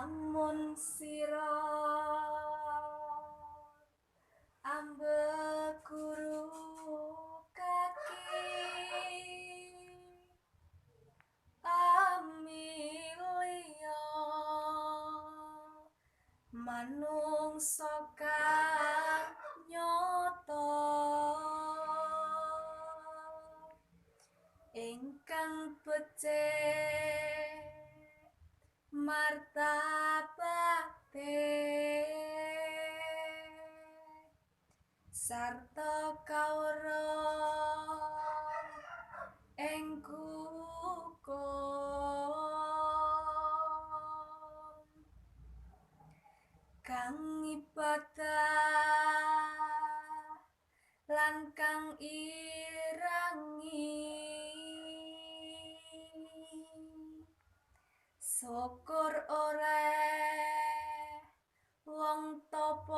Lamun sira ambekuru kaki Amelia manungsa kang nyata ingkang becik martabate sarta kawruh ing hukum kang ibadah lan kang irangi syukur oleh wong tapa.